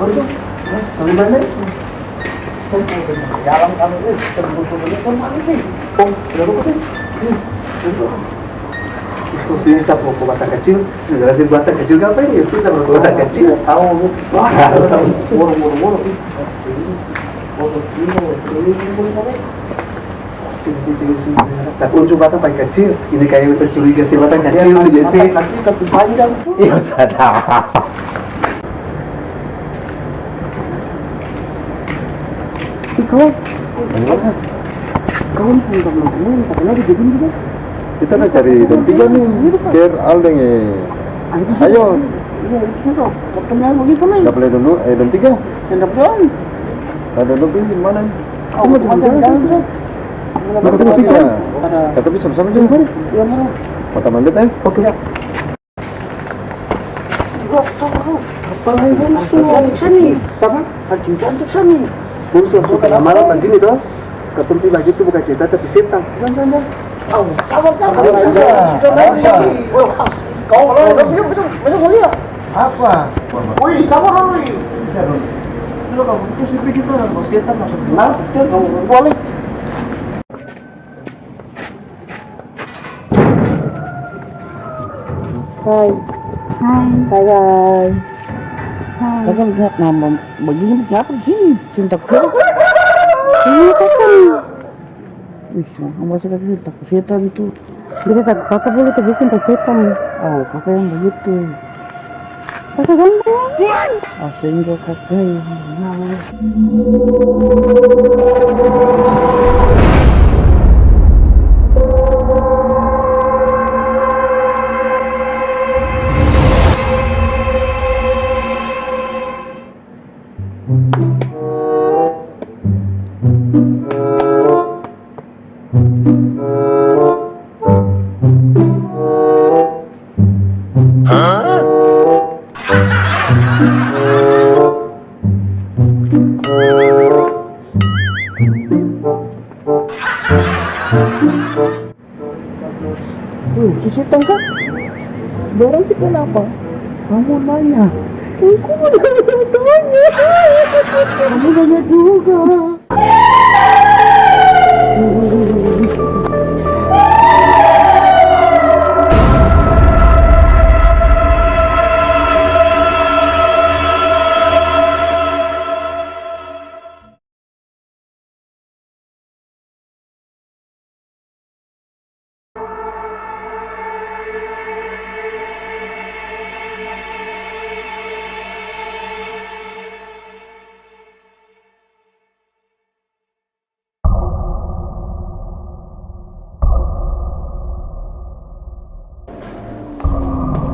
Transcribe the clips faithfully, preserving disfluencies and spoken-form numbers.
Lucu. Hah? Bagaimana? Jalan kamu, eh, terburu-buru, kok mana sih? Oh, udah lupa sih. Hmm, lupa. Itu sih, sapu batang kacil. Sudah sih, batang kacil apa ini? Sih, sapu batang kacil. Tahu. Wah, tahu. Moro, moro, moro. Moro, moro, moro. Tapi untung batang paling kacil. Ini kayaknya beta curiga sih, batang kacil tuh, Jesse. Kaki satu panjang. Iya, sadar. Ih, kawan. Kawan, minta maaf, minta kenal di gedung juga. Kita nak cari dong tiga nih, biar Aldeng, eh. Ayo. Iya, itu sudah. Ketemu begitu nih. Dapat dong dua, eh, dong tiga. Yang dapat dong. Ada dong tiga mana? Oh, cuma jalan, jalan, jalan. Nah, ketemu bisa. Ada. Ketemu sama-sama juga. Iya, mari. Mata mandet, eh? Oke. Iya. Apa lagi, Bos? Ada di sini. Siapa? Ada di sini. Bos, langsung tengah malam begini, toh. Katong pi bagitu bukan cerita, tapi setang. Jangan, jangan, jangan. Au, kawan, kawan. Ada aja. Sudah, sudah, sudah. Wah, kau, kau, kau, kau, kau, kau, kau, kau, apa? Woi, sabar, woi. Tidak, Don. Sudah, kamu itu si pergi sana, kau setan apa sih? Nah, betul, kamu boleh. Hai. Hai. Hai, hai. Hai. Kakak lihat nama begini, kenapa di sini? Cinta kucing. Ini kan. Ih, masa kata sih, takut setan tu. Beta takut kaka boleh terbiasa takut setan. Oh, kaka yang begitu. Kaka ganteng. Ah, sehingga kaka yang Weh, si setang ka? Barang si kenapa? Kamu nanya. Aku nanya, tanya. Kamu nanya juga.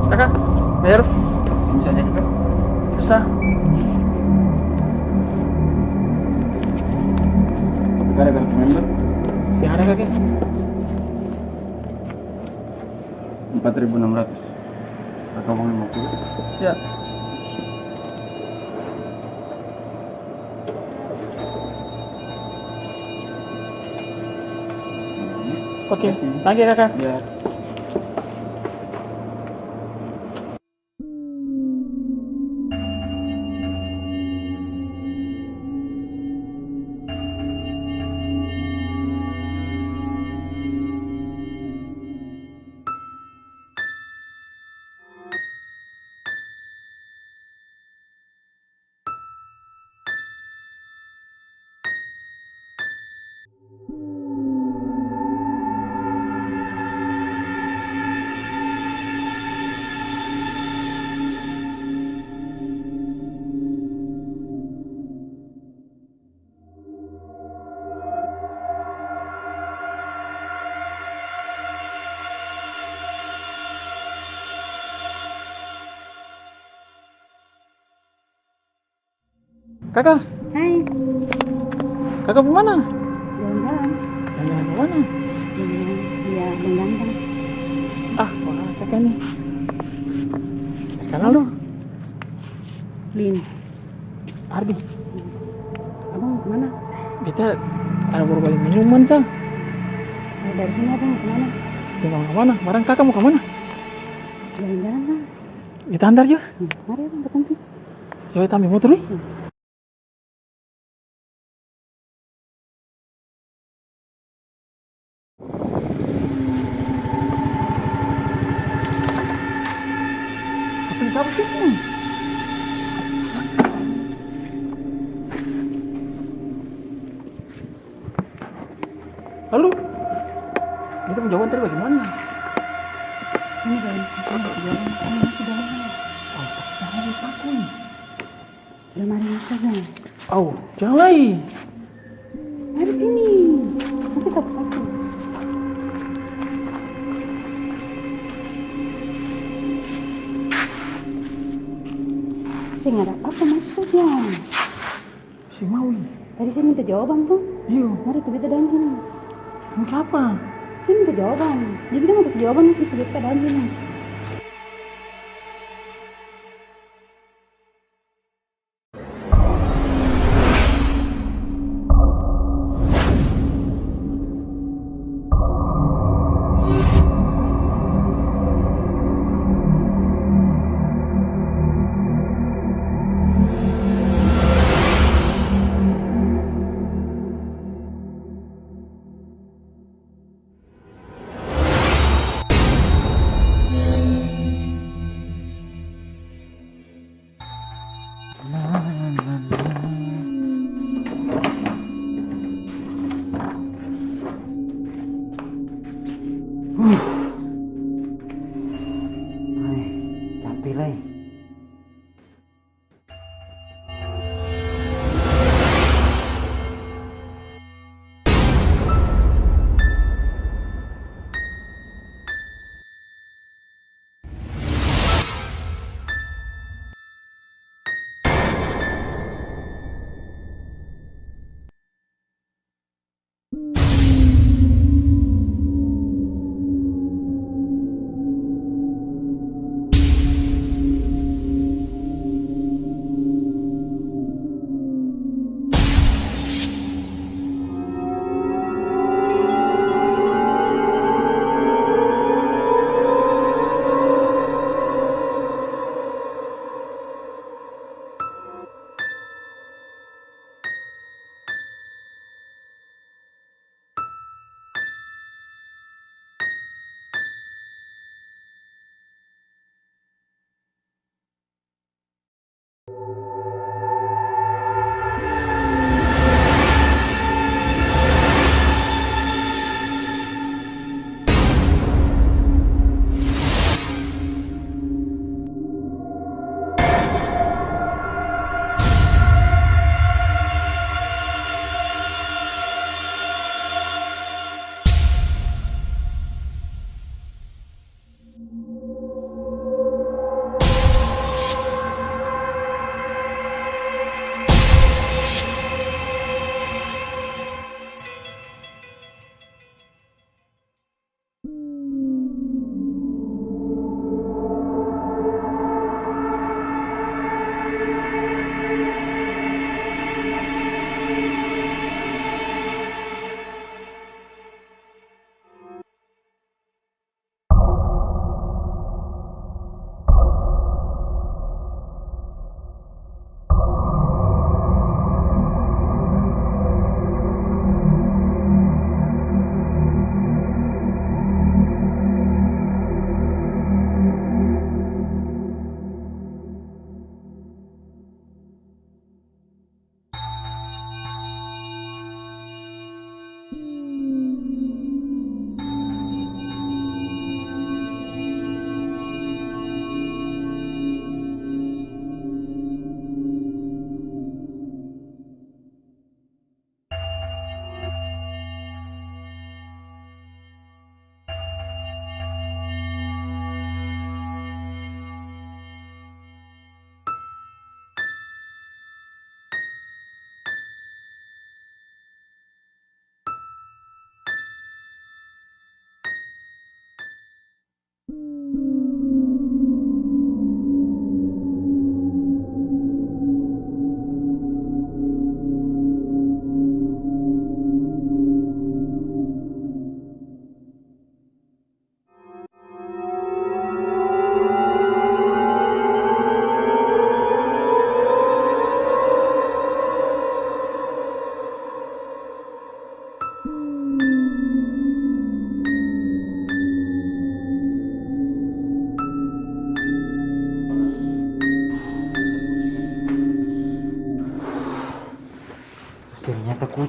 Kaka, bayar. Bisa aja, Kaka. Susah. Kaka ada kartu member? Masih ada, Kaka. Empat ribu enam ratus. Kaka uang lima puluh. Ya. Oke, makasih. Thank you, Kaka. Ya. Kaka. Hai. Kaka pi mana? Jalan-jalan. Jalan-jalan pi mana? Jalan-jalan, iya, Bang Ganteng. Ah, wah, Kaka nih. Kenal dong? Lin. Ardi. Abang mau kemana? Beta ada baru bali minuman sa. Oh, dari sini abang mau kemana? Seng mau kemana? Barang Kaka mau kemana? Jalan-jalan, Bang. Beta antar jua. Hmm, mari, Bang, katong pi. Coba ambil motor, wi. Apa yang tahu sih? Lalu, beta pung jawaban tadi bagaimana? Ini dari sini, ini dari sini, ini sudah lama. Oh, jangan lupa, Kun. Lemari ini saja. Au, jang lai. Mari sini. Masih tak pakai. Seng ada apa-apa, masuk saja. Seng mau, ih. Tadi saya minta jawaban, to? Iyo. Mari, tu beta dalam sini. Minta apa? Saya minta jawaban. Dia bilang mau kasih jawaban, saya tu beta dalam sini. Huh. Ai, cape lai.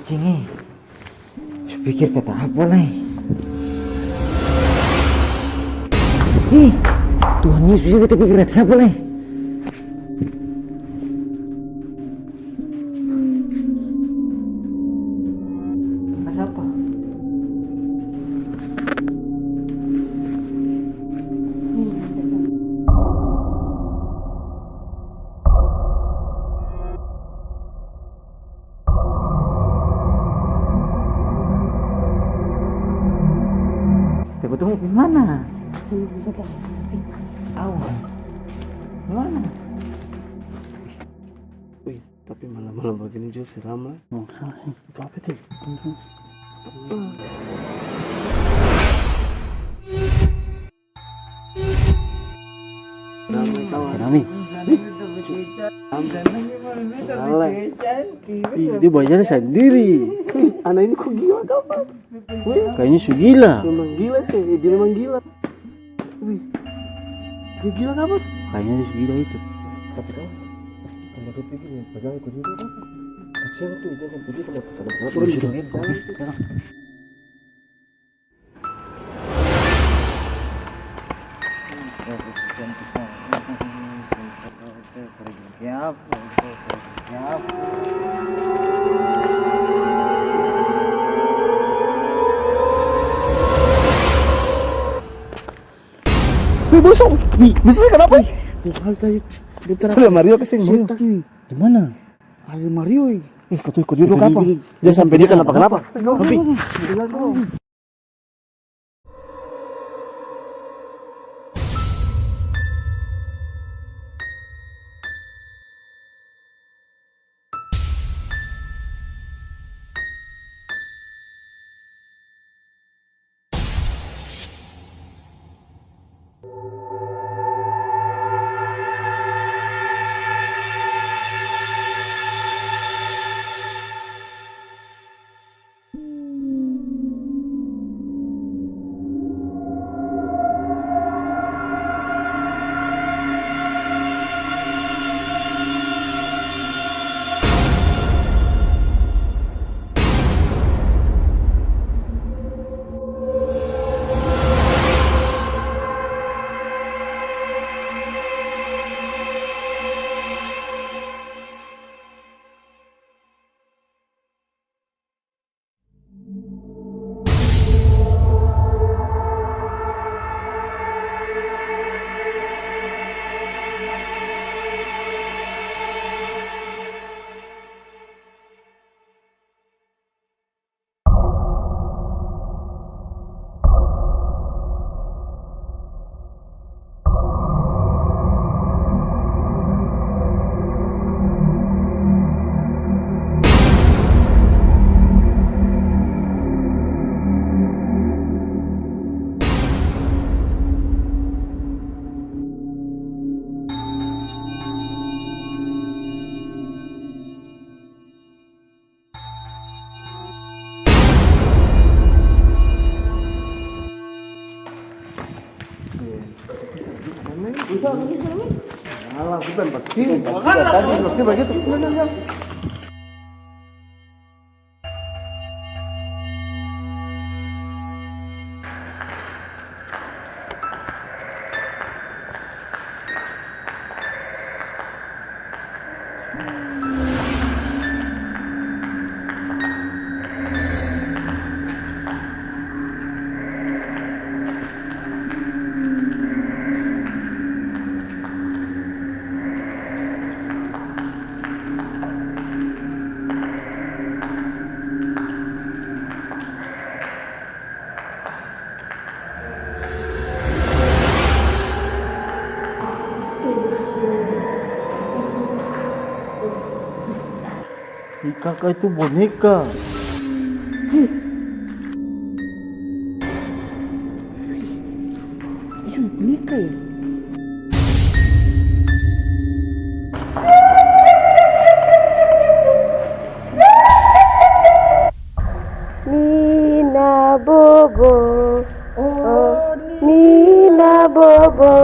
Cing, eh. Su pikir kata apa lai? Ih, Tuhan Yesus, ini kita pikir kata siapa lai? Kata siapa? Tunggu, tunggu, di mana? Sini, sini, sini. Au. Di mana? Wih, tapi malam-malam bagini jua seram lah. Oh, itu apa tuh? Rame, kawan. Rame. Rame. Ih, dia banyaknya sandiri. Ih, anak ini kok gila, kawan? Weh. Kayaknya su gila. Memang gila, teh. Dia memang gila. Wih. Dia gila, kawan? Kayaknya dia su gila itu. Tapi, kawan, kalau dia pikir, pegang ikut dia, kawan. Kasihan tuh, dia sampai dia sama, sama, sama orang bikin dia jalan tuh. Wih, bosong. Wih, bisa kenapa? Tuh, hal tadi, bentar. Sudah, Mario kesini, Mario. Setan. Di mana? Ada Mario, eh. Eh, kau tuh ikut dulu, ikut dulu, apa? Jangan sampai dia kenapa-kenapa. Tapi Alah, bukan pasti. Pasti, pasti bagitu. Ih, kaka itu boneka. Ih, boneka ya? Nina bobo, oh, Nina bobo,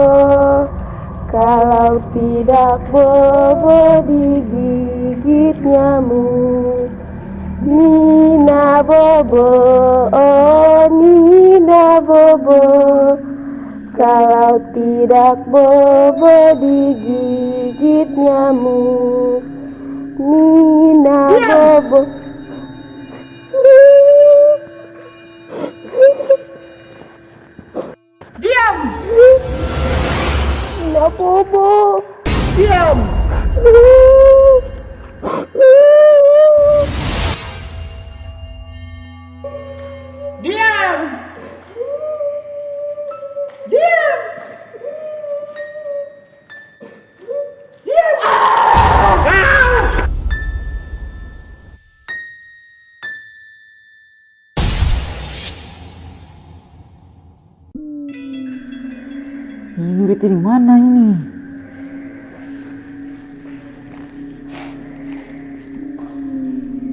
kalau tidak bobo digigit nyamuk. Nina bobo, oh Nina bobo, kalau tidak bobo digigit nyamuk. Nina bobo. Diam! Nina bobo. Diam! Diam! Diam! Diam! Ah! Ini beta di mana ini?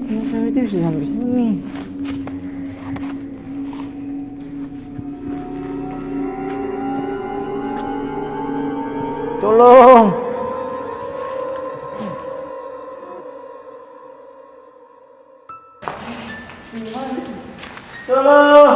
Ini sampai itu bisa sampai sini. Tolong. Tolong!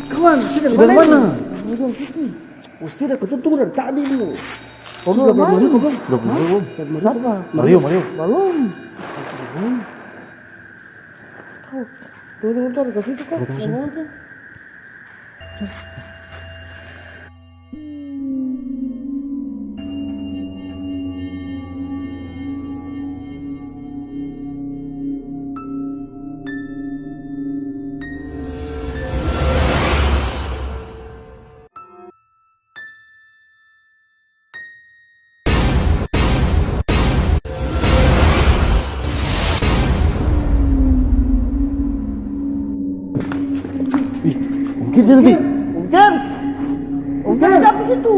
Kawan, sudah dari mana? Usir aku tuh tunggu dari tadi lu. Kamu sudah bali maribu belum? Sudah bali maribu belum? Sudah bali maribu belum? Mario, Mario. Belum. Belum. Tuh, tuh, tuh, kasih itu, Kak. Betul, sih. Yang mana tuh? Ih, ongkir sana, Ti. Ongkir. Ongkir, ada apa situ?